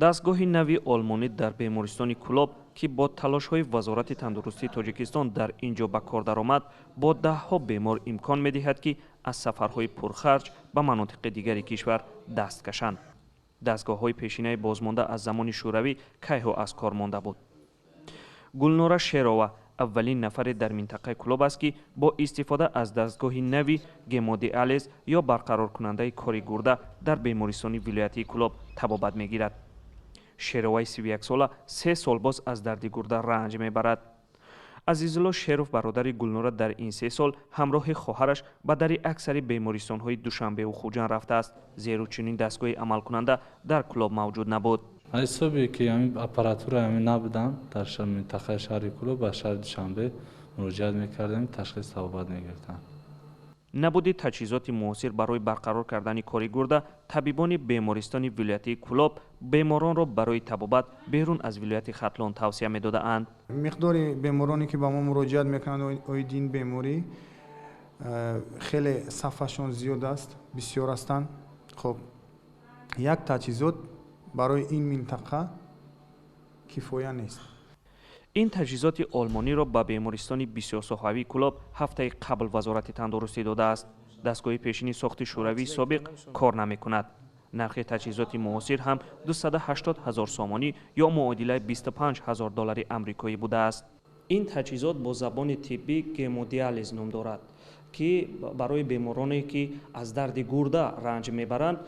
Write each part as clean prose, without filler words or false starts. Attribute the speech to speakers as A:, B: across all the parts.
A: Дастгоҳи нави олмонӣ дар бемористони Кӯлоб, ки бо талошҳои Вазорати тандурустии Тоҷикистон дар ин ҷо ба кор даромад, бо даҳҳо бемор имкон медиҳад, ки аз сафарҳои пурхарҷ ба манотиқи дигари кишвар даст кашанд. Дастгоҳҳои пешинаи бозмонда аз замони Шӯравӣ кайҳо аз кор монда буд. Гулнора Шерова аввалин нафаре дар минтақаи Кӯлоб аст, ки бо истифода аз дастгоҳи нави гемодиализ ё барқароркунандаи кори гурда дар бемористони вилоятии Кӯлоб табобат мегирад. Шероваи 31сола 3 сол боз аз дарди гурда ранҷ мебарад. Азизулло Шеров, бародари Гулнора, дар ин 3 сол ҳамроҳи хоҳараш ба дари аксари бемористонҳои Душанбеу Хуҷанд рафтааст, зеро чунин дастгоҳи амалкунанда дар Кӯлоб мавҷуд набуд.
B: Ҳисоби ки ҳамин аппаратура ҳамин набуданд дар минтақаи шаҳри Кӯлоб, ба шаҳри Душанбе муроҷиат мекардем, ташхис, табобат мегирифтанд.
A: Набуди таҷҳизоти муосир барои барқарор кардани кори гурда, табибони бемористони вилоятии Кӯлоб беморонро барои табобат берун аз вилояти Хатлон тавсия медодаанд.
C: Миқдори бемороне, ки ба мо муроҷиат мекунанд оиди ин беморӣ, хеле сафашон зиёд аст, бисёр ҳастанд. Хоб, як таҷҳизот барои ин минтақа кифоя нест.
A: Ин таҷҳизоти олмониро ба бемористони бисёрсоҳавии Кӯлоб ҳафтаи қабл Вазорати тандурустӣ додааст. Дастгоҳи пешини сохти Шӯравии собиқ кор намекунад. Нархи таҷҳизоти муосир ҳам 280 ҳазор сомонӣ ё муодилаи 25 ҳазор доллари амрикоӣ будааст. Ин таҷҳизот бо забони тиббӣ гемодиализ ном дорад, ки барои бемороне, ки аз дарди гурда ранҷ мебаранд,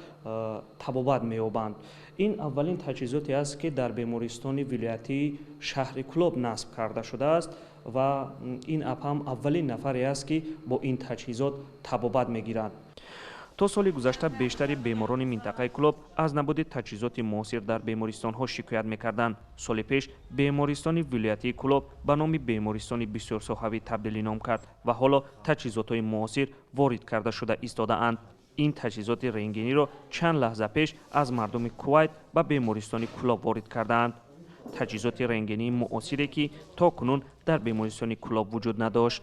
A: табобат меёбанд. Ин аввалин таҷҳизоте аст, ки дар бемористони вилоятии шаҳри Кӯлоб насб карда шудааст, ва ин апам аввалин нафаре аст, ки бо ин таҷҳизот табобат мегиранд. То соли гузашта бештари беморони минтақаи Кӯлоб аз набуди таҷҳизоти муосир дар бемористонҳо шикоят мекарданд. Соли пеш бемористони вилоятии Кӯлоб ба номи бемористони бисёрсоҳавӣ табдили ном кард ва ҳоло таҷҳизотҳои муосир ворид карда шуда истодаанд. Ин таҷҳизоти рентгениро чанд лаҳза пеш аз мардуми Кувайт ба бемористони Кӯлоб ворид кардаанд, таҷҳизоти рентгении муосире, ки то кунун дар бемористони Кӯлоб вуҷуд надошт.